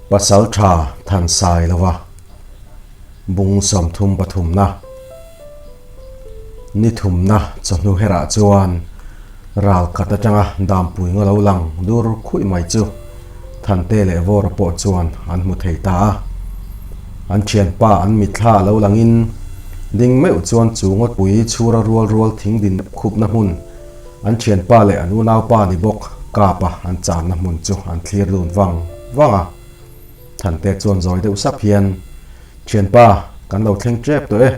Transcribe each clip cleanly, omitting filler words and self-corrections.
Pasaltha Thansailova bung 33 na ni thumna chawhnu herah chuan ral khat atanga dampui ngaw lo lang dur khuih mai chu Thante leh Vawra pawh chuan an hmu thei ta a. An thianpa an mitthla lo langin ding meuh chuan chu ngawtpui chhura rual rual thing din khupna hmun An thianpa leh an unaupa ni bawk Kapa an channa hmun chu an thlir dun vang vang a. Thante chuan zawi deuh sap hian, Thianpa, kan lo thleng tep tawh e.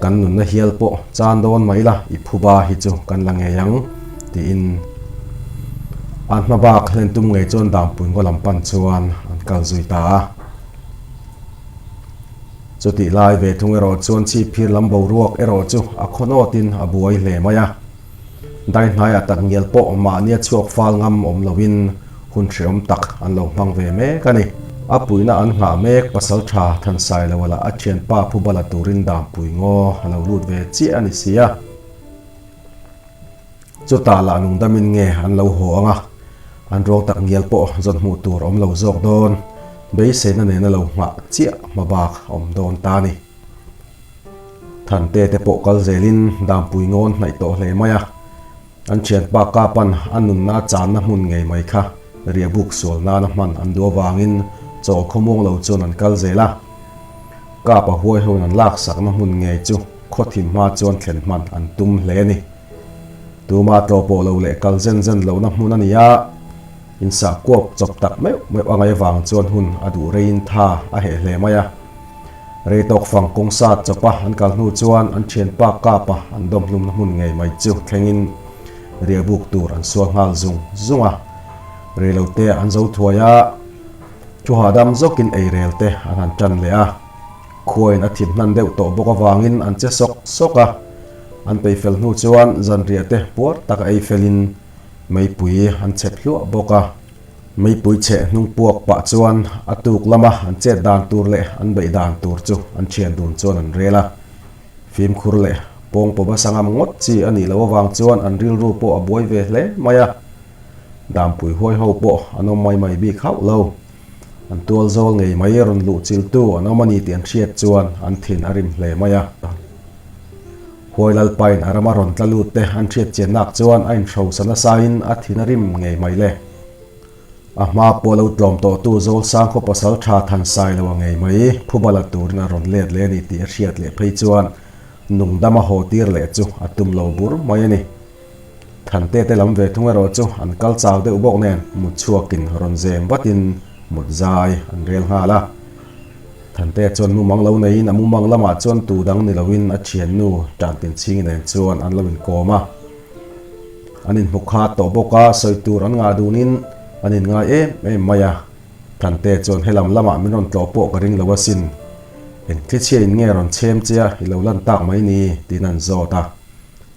Kan nunna hial pawh chan dawn mai la, i phuba hi chu kan la ngei ang, tiin an hma bak hlen tum ngei chuan Dampui ngaw lam pan chuan an kal zui ta a. Chutih lai ve thung erawh chuan chhipphir lam boruak erawh chu a khawnawtin a buai hle mai a. Dai hnaiah tak ngial pawh mahnia chhuak fal ngam awm loin hun hreawm tak an lo hmang ve mek a ni. A puihna an nghah mek pasal tha Thansailoa lah a thianpa Phubala turin Dampui ngaw a lo lut ve chiah a ni si a. Chutah lah nungdamin nge an lo haw ang a, an ruang tak ngial pawh zawn hmuh tur awm lo zawk dawn, beiseina nena lo nghah chiah hma bak a awm dawn ta a ni. Thante te pawh kal zelin Dampui ngawn hnaih tawh hle mai a, an thianpa Kapan a nunna a channa hmun ngei mai kha riahbuk sual nana hman an duh avangin chawl khawmuang lo chuan an kal zel a. Kapa huai hoin an laksakna hmun ngei chu khawthim hma chuan thlen hman an tum hle a ni. Tuma tlaw pawh lo leh kal zen zen lohna hmun a ni a, insah kuap chawp tak meuh meuh a ngaih avang chuan hun a duh reiin tha a heh hle mai a. Rei tawk fang kawng sat chawpa an kal hnu chuan an thianpa Kapa an dawm hlumna hmun ngei mai chu thlengin riahbuk tur an sual nghal zung zung a. Reilote an zo thuai a, thu hahdam zawkin eirel te an han tan leh a. Khuain a thim hnan deuh tawh bawk avangin an che sawk sawk a, an peih fel hnu chuan zanriah te puar taka ei felin meipui an chep hluah bawk a. Meipui cheh hnung puak pah chuan a tuk lama an chet dan tur leh an beih dan tur chu an thian dun chuan an rel a. Fimkhur leh pawngpaw basa ngam ngawt chi a nih loh avang chuan an rilru pawh a buai ve hle mai a. Dampui huai ho pawh an awm mai mai bik hauh lo. An tual zawl ngei mai rawn luh chiltu an awm a ni tih an hriat chuan an thin a rim hle mai a. Huai Lalpain a rama rawn tla lut te an hriat chian nak chuan a inhrosa nasain a thin a rim ngei mai le. A hma pawh lo tlawm tawhtu zawl sang khaw pasal tha than sai lo a ngei mai, phubala turin a rawn let leh a ni tih a hriat leh phei chuan nungdama haw tir leh chu a tum lo bur mai a ni. Thante te lam ve thung erawh chu an kal chau deuh bawk nen mut chhuakin rawn zem vatin mut zai an rel nghal a. Thante chuan mumang lo neiin a mumang lamah chuan tu dang ni loin a thiannu Tantinchhingi nen chuan an lo inkawm a. An inhmu khat tawh bawk a, sawi tur an ngah dunin an inngai em em mai a. Thante chuan helam lamah min rawn tlawh pawh ka ring lo asin. Engthlichhiain nge rawn chhem che a i lo lan tak mai ni? tiin an zawt a.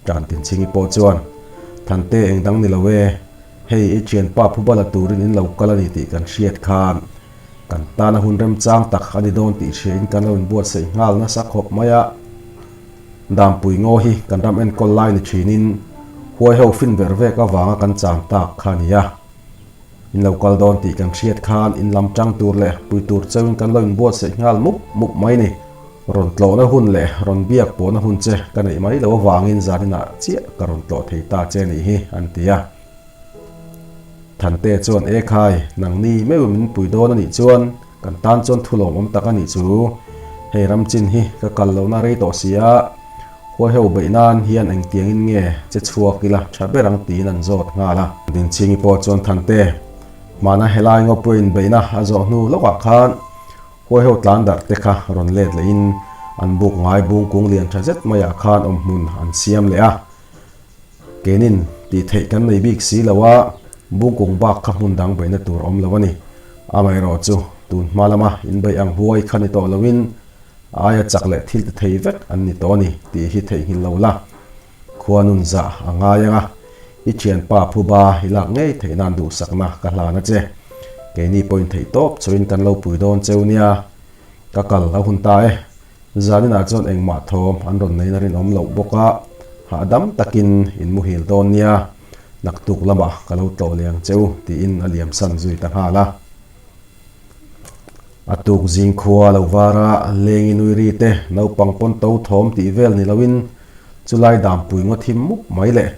Tantinchhingi pawh chuan, Thante eng dang ni lo e, hei i thianpa phubala turin in lo kal a ni tih kan hriat khan kan tana hun remchang tak a ni dawn tih hriain kan lo inbuatsaih nghal nasa khawp mai a. Dampui ngaw hi kan ram enkawl lai ni thinin huai ho fin ver vek avanga kan chang tak kha a ni a. In lo kal dawn tih kan hriat khan in lam tang tur leh pui tur chauhin kan lo inbuatsaih nghal mup mup mai ni. Rawn tlawhna hun leh rawn biak pawhna hun che ka neih mai lo avangin zaninah chiah ka rawn tlawh thei ta che nih hi, an ti a. Thante chuan, E khai, nangni meuh min pui dawn a nih chuan kan tan chuan thu lawmawm tak a nih chu. Hei ramchin hi ka kal lohna rei tawh si a, huaiheu beih nan hian engtiangin nge che chhuak ila tha ber ang tiin an zawt nghal a. Dinchhingi pawh chuan Thante, hmana helai ngawpuiin beihna a zawh hnu lawkah khan Huaiho tlan darh te kha rawn let lehin an buk ngai bung kung lian tha zet maiah khan awm hmun an siam leh a. Keinin tih theih kan nei bik si lo a, bung kung bak kha hmun dang beihna tur awm lo a ni. Amaherawh chu tun hma lama inbeih ang huai kha ni tawh loin a aia chak leh thil ti thei vek an ni tawh a ni tih hi theihnghilh lo la. Khua nun zah a ngai ang a, i thianpa phuba i lak ngei theih nan duhsakna ka hlan a che. Keini pawhin theih tawp chauhin kan lo pui dawn cheu nia. Ka kal a hun ta e. Zaninah chuan engmah thawm an rawn neina rinawm loh bawk a, hahdam takin in muhil dawn nia. Naktuk lamah ka lo tlawh leh ang cheu tiin a liamsan zui ta nghal a. A tuk zing khua lo var a, lengi nui ri te, naupang pawn to thawm tih vel ni loin chulai dampui ngaw thim mup mai leh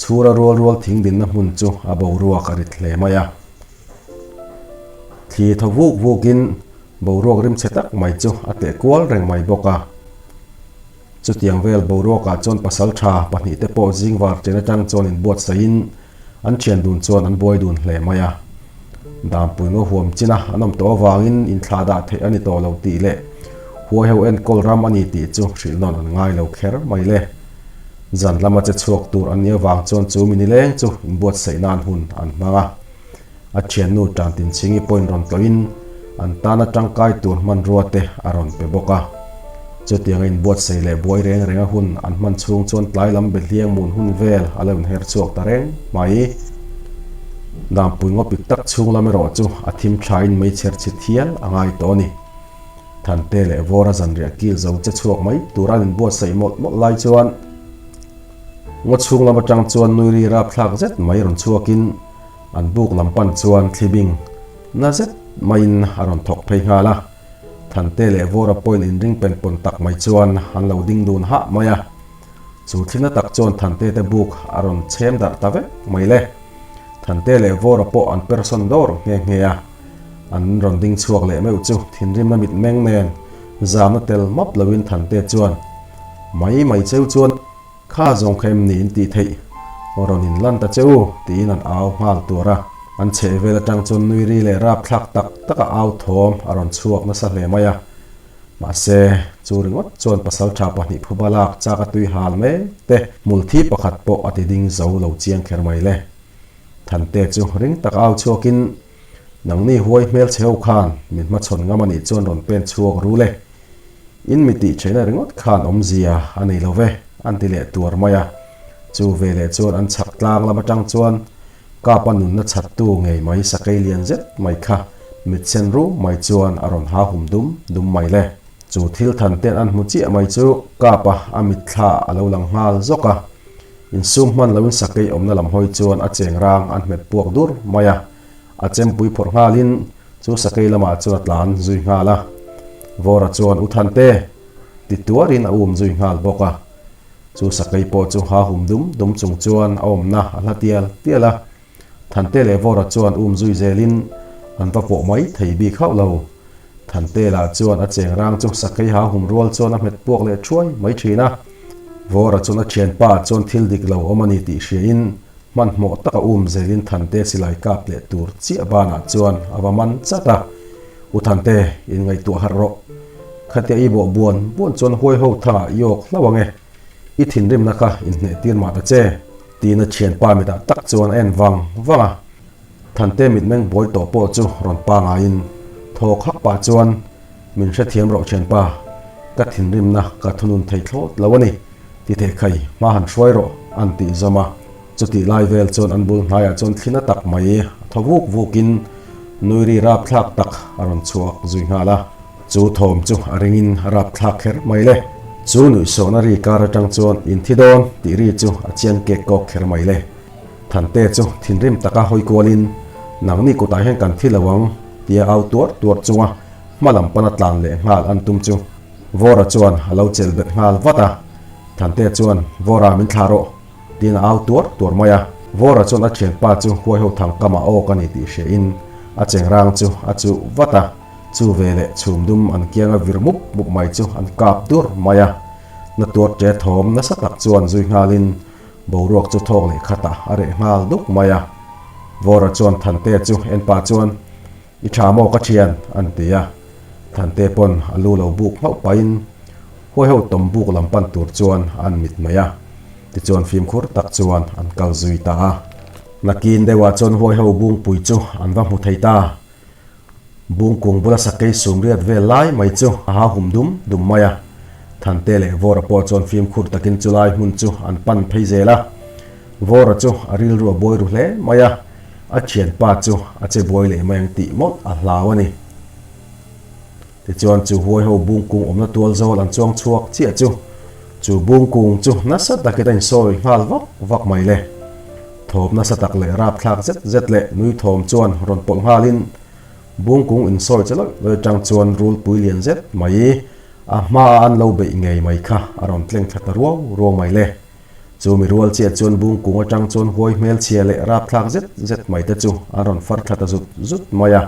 chhura rual rual thing dinna hmun chu a boruak a rit hle mai a. Thli thaw vuk vukin boruak rimchhe tak mai chu a teh kual reng mai bawk a. Chutiang vel boruakah chuan pasal tha pahnihte pawh zing var chen atang chuan inbuatsaihin an thian dun chuan an buai dun hle mai a. Dampui ngaw huam china an awm tawh avangin inthlah dah theih a ni tawh lo tih leh huaiho enkawl ram a ni tih chu hrilh nawn an ngai lo kher mai le. Zan lama che chhuak tur an nih avang chuan chu mi nileng chu inbuatsaih nan hun an hmang a. A thiannu Tantinchhingi pawhin rawn tlawhin an tana tangkai tur hmanrua te a rawn pe bawk a. Chutianga inbuatsaih leh buai reng renga hun an hman chhung chuan tlai lam behliang mun hun vel a lo inher chhuak ta reng mai. Dampui ngawpik tak chhung lam erawh chu a thim thain meichher chhit hial a ngai tawh a ni. Thante leh Vawra zanriah kil zo che chhuak mai tura an inbuatsaih mawlh mawlh lai chuan ngaw chhung lam atang chuan nui ri rapthlak zet mai rawn chhuakin An buk lam pan chuan thlibing na zet maiin a rawn thawk phei nghal a, Thante leh Vawra pawhin inring pen pawn tak mai chuan an lo ding dun hah mai a. Chu thlina tak chuan Thante te buk a rawn chhem darh ta vek mai le. Thante leh Vawra pawh an persawn dawr nghe nghe a, an rawn ding chhuak leh meuh chu thinrimna mitmeng nen zamna tel map loin Thante chuan mai mai cheu chuan Kha zawng kha em ni in tih theih? Aw rawn in lan ta che u, tiin an au nghal tuar a. An chheh vel atang chuan nui ri leh rapthlak tak tak a au thawm a rawn chhuak nasa hle mai a. Mahse, chu ringawt chuan pasaltha pahnih phuba lak chak a tui hal mek te hmulthi pakhat pawh a ti ding zo lo chiang kher mai le. Thante chu ring tak au chhuakin, Nangni huai hmelchhe ho khan min hmachhawn ngam a nih chuan rawn pen chhuak ru le. In mi tih theihna ringawt khan awmzia a nei lo ve, an ti leh tuar mai a. Chu ve leh chuan an chhak tlang lam atang chuan Kapa nunna chhattu ngei mai sakei lian zet mai kha mitsen rum mai chuan a rawn ha hum dum dum mai le. Chu thil than ten an hmu chiah mai chu Kapa a mitthla a lo lang nghal zawk a. Insum hman loin sakei awmna lam hawi chuan a cheng rang an hmet puak dur mai a. A chempui phawrh nghalin chu sakei lamah chuan a tlan zui nghal a. Vawra chuan U Thante! ti tuarin a um zui nghal bawk a. Chu sakei pawh chu ha hum dum dum chung chuan a awmna a hla tial tial a. Thante leh Vawra chuan um zui zelin an va pawh mai thei bik hauh lo. Thante lah chuan a cheng rang chu sakei ha hum rual chuan a hmet puak leh thuai mai thin a. Vawra chuan a thianpa chuan thil dik lo awm a ni tih hriain Hmanhmawh taka um zelin Thante silai kap leh tur chiah banah chuan a va man chat a, U Thante, inngaihtuah harh rawh. Khatia i bawh buan buan chuan huai ho thangah i awk hlauh ang e. I thinrimna kha inhneh tir mah ta che, tiin a thianpa mitah tak chuan a en vang vang a. Thante mitmeng buai tawh pawh chu rawn pangaiin thawk hak pah chuan, Min hrethiam rawh thianpa, ka thinrimna ka thunun thei thlawt lo a ni. Ti thei khai, hma han hruai rawh, an tih zawm a. Chutih lai vel chuan an bul hnaiah chuan thli na tak mai a thaw vuk vukin nui ri rapthlak tak a rawn chhuak zui nghal a. Chu thawm chu a ringin a rapthlak kher mai le. Chu nuihsawhna ri kar atang chuan in thi dawn tih ri chu a chiang kek kawk kher mai le. Thante chu thinrim taka hawi kualin, Nangni kutah hian kan thi lo ang, tia au tuar tuar chunga hma lam pana tlan leh nghal an tum chu Vawra chuan a lo chelh bet nghal vat a, Thante chuan, Vawra min thlah rawh, tiin a au tuar tuar mai a. Vawra chuan a thianpa chu huaiho thang kamah awk a ni tih hriain a chengrang chu a chuh vat a, chu veleh chhum dum an kianga vir mup mup mai chu an kap dur mai a. Na tuar ṭe thawm nasa tak chuan zui nghalin boruak chu thawk leh khatah a reh nghal duk mai a. Vawra chuan Thante chu en pah chuan, I tha maw ka thian? an ti a. Thante pawn a lu lo buk nghauh pahin huaiho tawm buk lam pan tur chuan an mit mai a. Tichuan fimkhur tak chuan an kal zui ta a. Nakin deuhah chuan huaiho bungpui chu an va hmu thei ta. Bungkung bula sakei sumriat vel lai mai chu a ha hum dum dum mai a. Thante leh Vawra pawh chuan fimkhur takin chulai hmun chu an pan phei zel a. Vawra chu a rilru a buai ru hle mai a. A thianpa chu a che buai leh mai ang tih mawlh a hlau a ni. Tichuan chu huai ho bungkung awmna tual zawl an chuang chhuak chiah chu chu bungkung chu nasa takin a insawi nghal vak vak mai le. Thawm nasa tak leh rapthlak zet zet leh nui thawm chuan rawn pawlh nghalin. Bungkung insawi che lawih lawih atang chuan rulpui lian zet mai a hmaa an lo beih ngei mai kha a rawn tleng thla ta ruau ruau mai le. Chu mi rual chiah chuan bungkung atang chuan huai hmelchhia leh rapthlak zet zet mai te chu an rawn far thla ta zut zut mai a.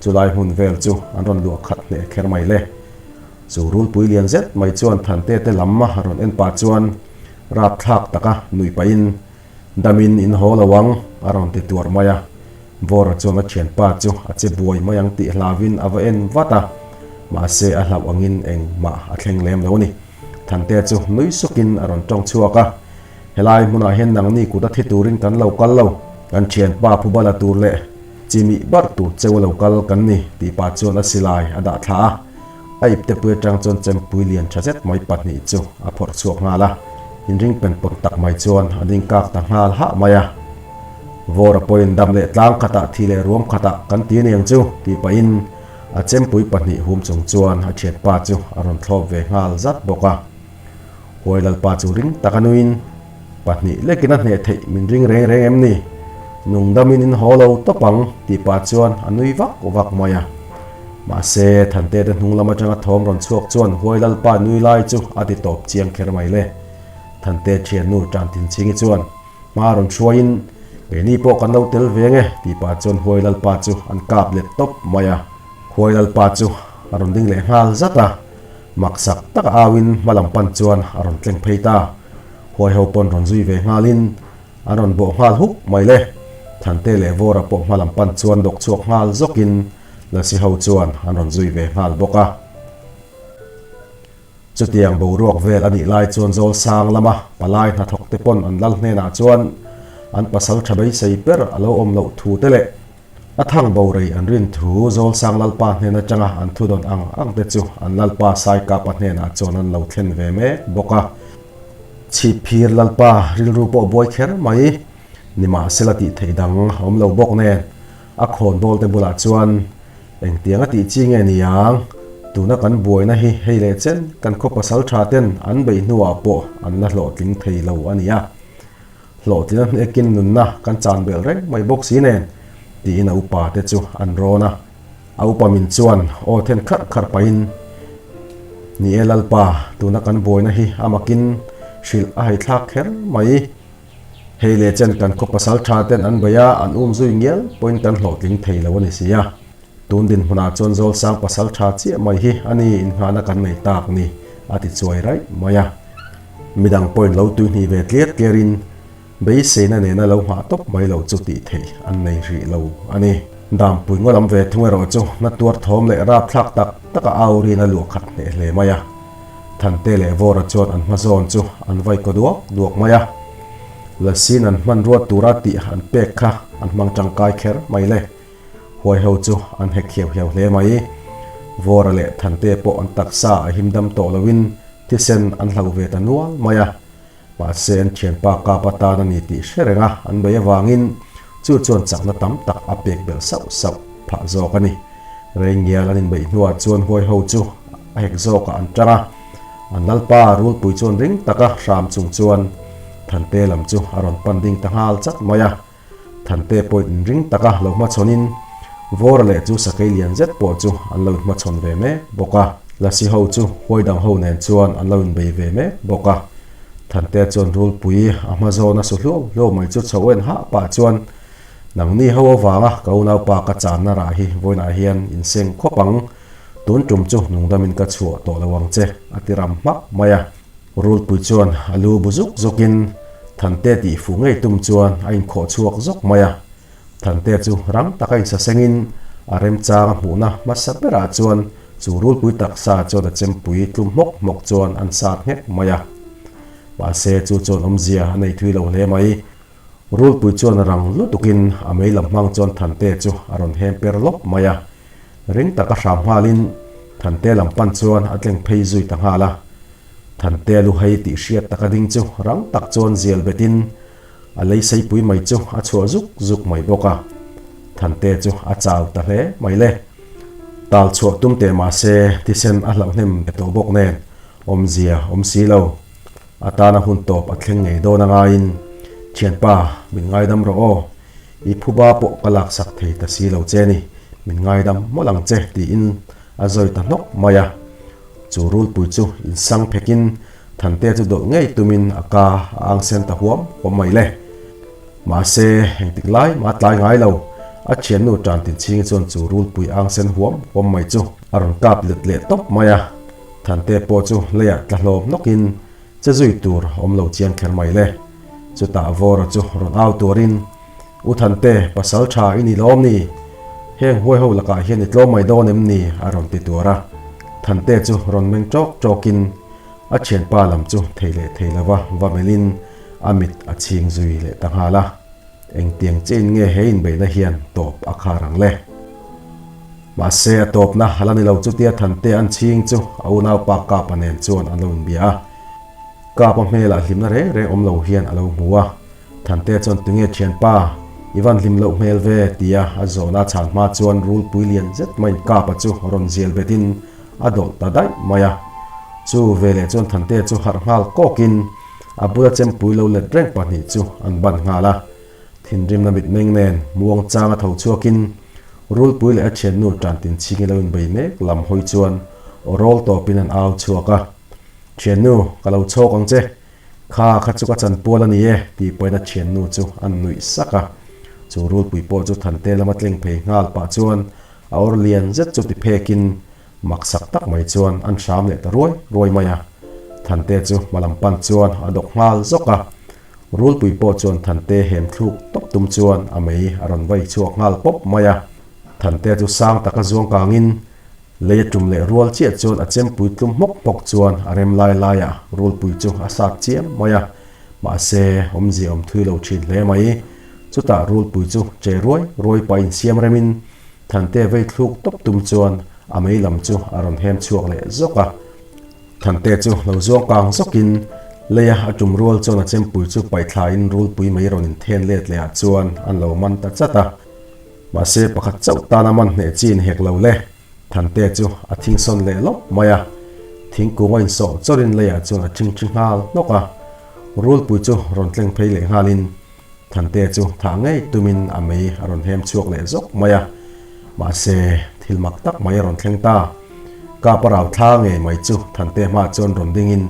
Chulai hmun vel chu an rawn luah khat hneh kher mai le. Chu rulpui lian zet mai chuan Thante te lam a rawn en pah chuan rapthlak taka nuih pahin, Damin in haw lo ang, a rawn ti tuarh mai a. Vawra chuan a thianpa chu a che buai mai ang tih hlauhin a va en vat a, mahse a hlauh angin engmah a thleng lem lo a ni. Thante chu nui sukin a rawn tawng chhuak a, Helai hmunah hian nangni kut a thi turin kan lo kal lo, kan thianpa phubala tur leh chimih barh tur cheu a lo kal kan ni, tih pah chuan a silai a dah thla a. A iptepui atang chuan chempui lian tha zet mai pahnih chu a phawrh chhuak nghal a, inring pen pawt tak mai chuan a ding kak ta nghal hah mai a. Vawra pawhin dam leh tlang khatah thi leh ruam khatah kan ti aniang chu tih pahin a chempui pahnih hum chung chuan a thianpa chu a rawn thlawp ve nghal zat bawk a. Huai Lalpa chu ring tak a nuin, Pahnih lekin a hneh theih min ring reng reng em ni? Nungdamin in haw lo tawp ang tih pah chuan a nui vak vak mai a. Mahse, Thante te hnung lam atanga thawm rawn chhuak chuan Huai Lalpa nui lai chu a ti tawp chiang kher mai le. Thante thiannu Tantinchhingi chuan hma rawn hruaiin, Keini pawh kan lo tel ve nge tih pah chuan Huai Lalpa chu an kap let tawp mai a. Huai Lalpa chu a rawn ding leh nghal zat a. Maksak tak a auin hma lam pan chuan a rawn tleng phei ta. Huai ho pawn rawn zui ve nghalin an rawn bawh nghal huk mai le. Thante leh Vawra pawh hma lam pan chuan dawk chhuak nghal zawkin Lasi ho chuan an rawn zui ve nghal bawk a. Chutiang boruak vel a nih lai chuan Zawlsang lama palai hnathawk te pawn an lal hnenah chuan an pasal tha beisei ber a lo awm loh thu te leh A thang bo rei an rin thu Zawlsang Lalpa hnen atanga an thudawn ang ang te chu an Lalpa Saikapa hnenah chuan an lo thlen ve mek bawk a. Chhipphir Lalpa rilru pawh buai kher mai. Nimahsela tih theih dang a awm lo bawk nen a khawnbawl te bulah chuan engtiang a tih chi nge ni ang? Tuna kan buaina hi hei leh chen kan khaw pasal tha ten an beih hnuah pawh an la hlawhtling thei lo a nia. Hlawhtlina hnekin nunna kan chan belh reng mai bawk si nen, tiin a upa te chu an rawn a. A upa min chuan aw then kharh kharh pahin, Ni e Lalpa, tuna kan buaina hi a makin hrilh a haithlak kher mai. Hei leh chen kan khaw pasal tha ten an bei a, an um zui ngial pawhin kan hlawhtling thei lo a ni si a. Tun dinhmunah chuan Zawlsang pasal tha chiah mai hi a ni innghahna kan nei tak ni, a ti chuai raih mai a. Midang pawhin lo tuihnih ve tliar tliarin beiseina nena lo nghah tawp mai lo chu tih theih an nei rih lo a ni. Dampui ngaw lam ve thung erawh chu hna tuar thawm leh rapthlak tak taka au rin a luah khat hneh hle mai a. Thante leh Vawra chuan an hma zawn chu an vai kaw duak duak mai a. Lalsin an hmanrua tura tih an pek kha an hmang tangkai kher mai le. Huai ho chu an hek hiau hiau hle mai. Vawra leh Thante pawh an taksa a him dam tawh loin thisen an hlo ve ta nual mai a. Mahse an thianpa kap atan a ni tih hre reng a an bei avangin chu chuan chakna tam tak a pek belh sauh sauh phah zawk a ni. Rei ngial an inbeih hnuah chuan huai ho chu a hek zawkah an tang a. An lalpa rulpui chuan ring taka hram chung chuan Thante lam chu a rawn pan ding ta nghal chat mai a. Thante pawhin inring taka lo hmachhawnin Vawra leh chu sakei lian zet pawh chu an lo inhmachhawn ve mek bawk a. Lasi ho chu huai dang ho nen chuan an lo inbei ve mek bawk a. Thante chuan rulpui a hma zawn a su hluau hluau mai chu chho en hah pah chuan, Nangni ho avanga ka unaupa ka channa rah hi vawiinah hian inseng khawp ang, tun tum chu nungdamin ka chhuah tawh lo ang che, a ti ram hmak mai a. Rulpui chuan a lu bu zuk zukin Thante tih fuh ngei tum chuan a inkhawh chhuak zawk mai a. Thante chu rang taka insasengin a remchang a hmuhna hmasa berah chuan chu rulpui taksa chuan a chempui tlum hmawk hmawk chuan an sat nghek mai a. Mahse chu chuan awmzia a nei thui lo hle mai. Rulpui chuan rang lutukin a mei lam hmang chuan Thante chu a rawn hem per lawp mai a. Ring taka hram nghalin Thante lam pan chuan a tleng phei zui ta nghal a. Thante lu hei tih hriat taka ding chu rang tak chuan zial betin a lei seipui mai chu a chhuah zuk zuk mai bawk a. Thante chu a chau ta hle mai le. Tal chhuah tum teh mah se thisen a hlauh hnem ve tawh bawk nen awmzia awm si lo. A tana hun tawp a thleng ngei dawn a ngaiin, Thianpa, min ngaidam rawh aw. I phuba pawh ka laksak thei ta si lo che ni. Min ngaidam mawlh ang che, tiin a zawi ta hnawk mai a. Chu rulpui chu insang phekin Thantea chu dawlh ngei tumin a ka a ang sen ta huam huam mai le. Mahse, engtik lai mah a tlai ngai lo. A thiannu tan tinchhingi chuan chu rulpui ang sen huam huam mai chu a rawn kap let leh tawp mai a. Thantea pawh chu leiah tla hlawm hnawkin che zui tur a awm lo chiang kher mai le. Chutah Vawra chu rawn au tuarin, U Thante, pasal tha i ni lawm ni? Heng huai ho lakah hian i tlawm mai dawn em ni? a rawn ti tuar a. Thante chu rawn meng ṭawk ṭawkin a thianpa lam chu thei leh thei lova va melhin a mit a chhing zui leh ta nghal a. Engtiang chiahin nge he inbeihna hian tawp a khar ang le? Mahse a tawpna a la ni lo chutia Thante an chhing chu a unaupa Kapa nen chuan an lo inbia a. Kapa hmelah hlimna reng reng awm lo hian a lo hmu a. Thante chuan tunge thianpa, i van hlim loh hmel ve? tia a zawhna a chhan hma chuan rulpui lian zet maiin Kapa chu rawn zial betin a dawlh ta daih mai a. Chu veleh chuan Thante chu harh nghal kawkin a bula chempui lo let reng pahnih chu an ban nghal a. Thinrimna mitmeng nen muang changa tho chhuakin rulpui leh a thiannu tantin chhingin lo inbei mek lam hawi chuan aw rawl tawpin an au chhuak a. Thiannu, ka lo chhawk ang che. Kha kha chu ka chanpual a ni e, tih pawhin a thiannu chu a nuih sak a. Chu rulpui pawh chu Thante lama tleng phei nghal pah chuan a awr lian zet chu ti phekin maksak tak mai chuan an hram leh ta ruai ruai mai a. Thante chu hma lam pan chuan a dawk nghal zawk a. Rulpui pawh chuan Thante hem thluk tawp tum chuan a mei a rawn vai chhuak nghal pawp mai a. Thante chu sang taka zuang kangin Lei a tum leh rual chiah chuan a chempui tlum hmawk hmawk chuan a rem lai laiah rulpui chu a sat chiam mai a, mahse awmzia awm thui lo thin hle mai. Chutah rulpui chu che ruai ruai pah insiam remin Thante vei thluk tawp tum chuan a mei lam chu a rawn hem chhuak leh zawk a. Thante chu lo zuang kang zawkin leia a tum rual chuan a chempui chu paihthlain rulpui mei rawn inthen let lehah chuan an lo man ta chat a. Mahse pakhat chauh tana man hneh chin hek lo le. Thante chu a thingsawn leh lawp mai a, thingkung a insawh chawrin leiah chuan a ṭhingṭhi nghal hnawk a. Rulpui chu rawn tleng phei leh nghalin Thante chu thah ngei tumin a mei a rawn hem chhuak leh zawk mai a. Mahse thil mak tak mai a rawn thleng ta. Kapa rau thla ngei mai chu Thante hmaah chuan rawn dingin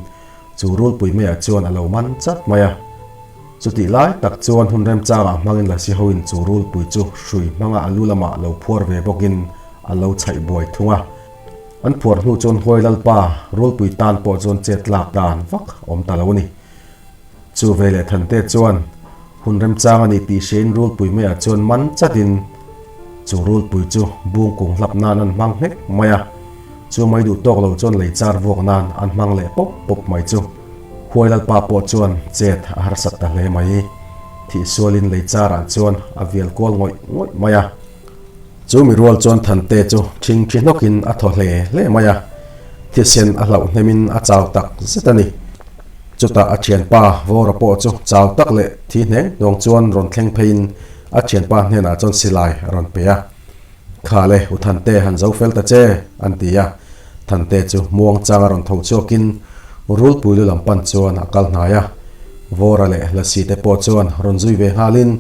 chu rulpui meiah chuan a lo man chat mai a. Chutih lai tak chuan hun remchangah hmangin Lasi hoin chu rulpui chu hrui hmanga a lu lamah lo phuar ve bawkin a lo chhaih buai thung a. An phuar hnu chuan Huai Lalpa rulpui tan pawh chuan chet lak dan vak awm ta lo a ni. Chu ve leh Thante chuan hun remchang a ni tih hriain rulpui maiah chuan man chatin chu rulpui chu bung kung hlap nan an hmang nghek mai a. Chu mai duh tawk lo chuan lei char vuak nan an hmang leh pawp pawp mai chu. Huai Lalpa pawh chuan chet a harsat ta hle mai. Thih sualin lei charah chuan a vial kual ngawih ngawih mai a. Chu mi rual chuan Thante chu ṭhing ṭhi hnawkin a thaw hle hle mai a. Thisen a hlauh hnemin a chau tak zet a ni. Chutah a ṭhianpa Vawra pawh chu chau tak leh thi hneng hnuang chuan rawn thleng pheiin a ṭhianpa hnenah chuan silai a rawn pe a. Kha le, U Thante han zo fel ta che, an ti a. Thante chu muang changa rawn tho chhuakin Rulpui lu lam pan chuan a kal hnai a. Vawra leh Lasi te pawh chuan rawn zui ve nghalin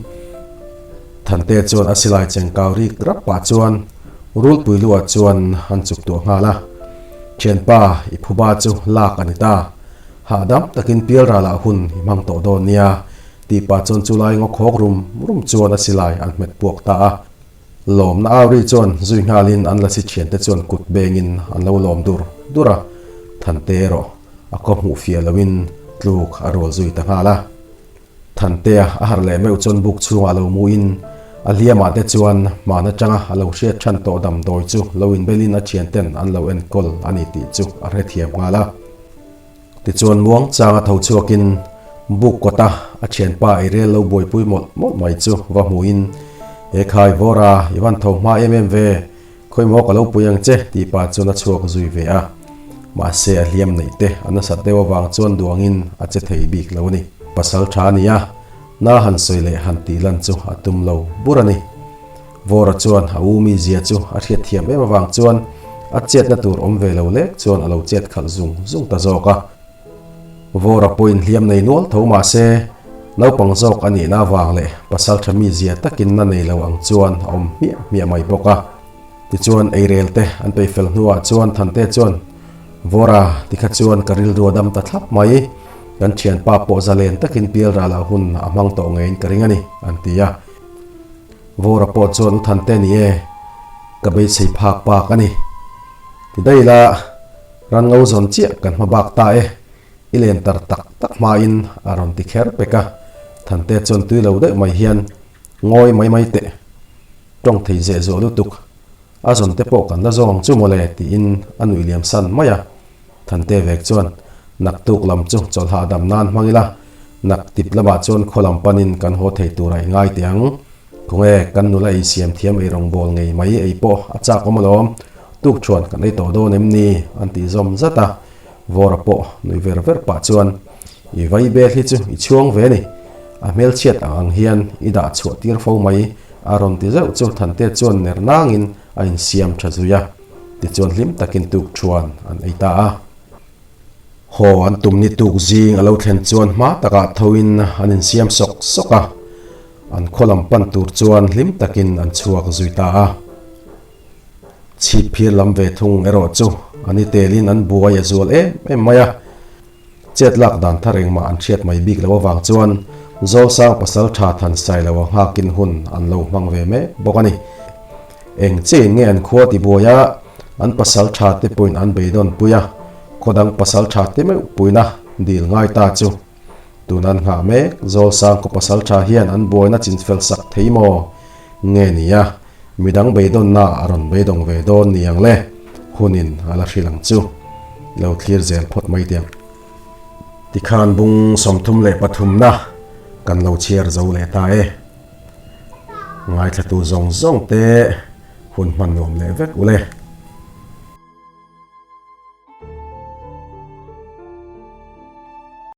Thante chuan a silai cheng kau rik rap pah chuan Rulpui lu ah chuan an chuk tuah nghal a. Thianpa, i phuba chu lak a ni ta. Hahdam takin pialralah hun i hmang tawh dawn nia, tih pah chuan chulai ngaw khawk rum rum chuan a silai an hmet puak ta a. Lawmna au ri chuan zui nghalin an lasi thiante chuan kut bengin an lo lawm dur dur a, Thante erawh a khaw hmuh fiah loin tluk a rual zui ta nghal a. Thantea a harh leh meuh chuan buk chhungah lo muin a hliamah te chuan hman atanga a lo hriat than tawh damdawi chu lo inbelin a thianten an lo enkawl a ni tih chu a hrethiam nghal a. Tichuan muang changa tho chhuakin buk kawta a thianpa ei rel lo buaipui mawlh mawlh mai chu va hmuhin, He khai Vawra, i van tho hma em em ve, khawimaw ka lo pui ang che tih pah chuan a chhuak zui ve a. Mahse a hliam neih te a nasat deuh avang chuan duangin a che thei bik lo a ni. Pasal tha a ni a, na han sawi leh han tih lan chu a tum lo bur a ni. Vawra chuan a u mizia chu a hriat thiam em avang chuan a chetna tur awm ve lo lek chuan a lo chet khalh zung zung ta zawk a. Vawra pawhin hliam nei nual tho mah se, naupang zawk a nihna avang leh pasaltha mizia takin na nei lo ang chuan a awm hmiah hmiah mai bawk a. Tichuan eirel te an peih fel hnuah chuan Thante chuan, Vawra, tikha chuan ka rilru a dam ta thlap mai, kan thianpa pawh zalen takin pialralah hun a hmang tawh ngeiin ka ring a ni, an ti a. Vawra pawh chuan U Thante ni e, ka beisei phak pak a ni. Ti daih la, ran ngo zawn chiah kan hma bak ta e, i len tar tak tak hmain a rawn ti kher pek a. Thante chuan tui lo deuh mai hian, Ngawi mai mai teh, tawng thei zeh zuah lutuk, a zawn te pawh kan la zawng ang chu mawle tiin a nuih liam san mai a. Thante vek chuan, Naktuk lam chu chawlhah dam nan hmang ila, naktip lamah chuan khaw lam panin kan haw thei tur a i ngai teh ang. Khawnge kan nula ei siam thiam ei rawngbawl ngei mai ei pawh a chak awm alawm, tuk chuan kan ei tawh dawn em ni? an tih zawm zat a. Vawra pawh nui ver ver pah chuan, I vai bel hi chu i chhuang ve ni, a hmelchhiat ang ang hian i dah chhuah tir fo mai, a rawn ti zeuh chu Thante chuan ner nangin a insiam tha zui a. Tichuan hlim takin tuk thuan an ei ta a. Haw an tum ni tuk zing a lo thlen chuan hma takah thoin an insiam sawk sawk a, an khaw lam pan tur chuan hlim takin an chhuak zui ta a. Chhip phir lam ve thung erawh chu an i telin an buai a zual em em mai a. Chet lak dan thar engmah an hriat mai bik loh avang chuan Zawlsang pasal tha than sai lo a nghakin hun an lo hmang ve mek bawk a ni. Eng chiin nge an khua ti buai a, an pasal tha te pawhin an beidawn pui a, khaw dang pasal tha te meuh puina dil ngai ta chu. Tun an nghah mek, Zawlsang khaw pasal tha hian an buaina chinfel sak thei maw? Nge ni a, Midang beidawnna a rawn beidawng ve dawn ni ang le, hunin a la hrilh ang chu. Lo thlir zel phawt mai teh ang. Tikhan bung 33na kan lo chhiar zo leh ta e. Ngaithlatu zawng zawng te hun hman nuam leh vek ule.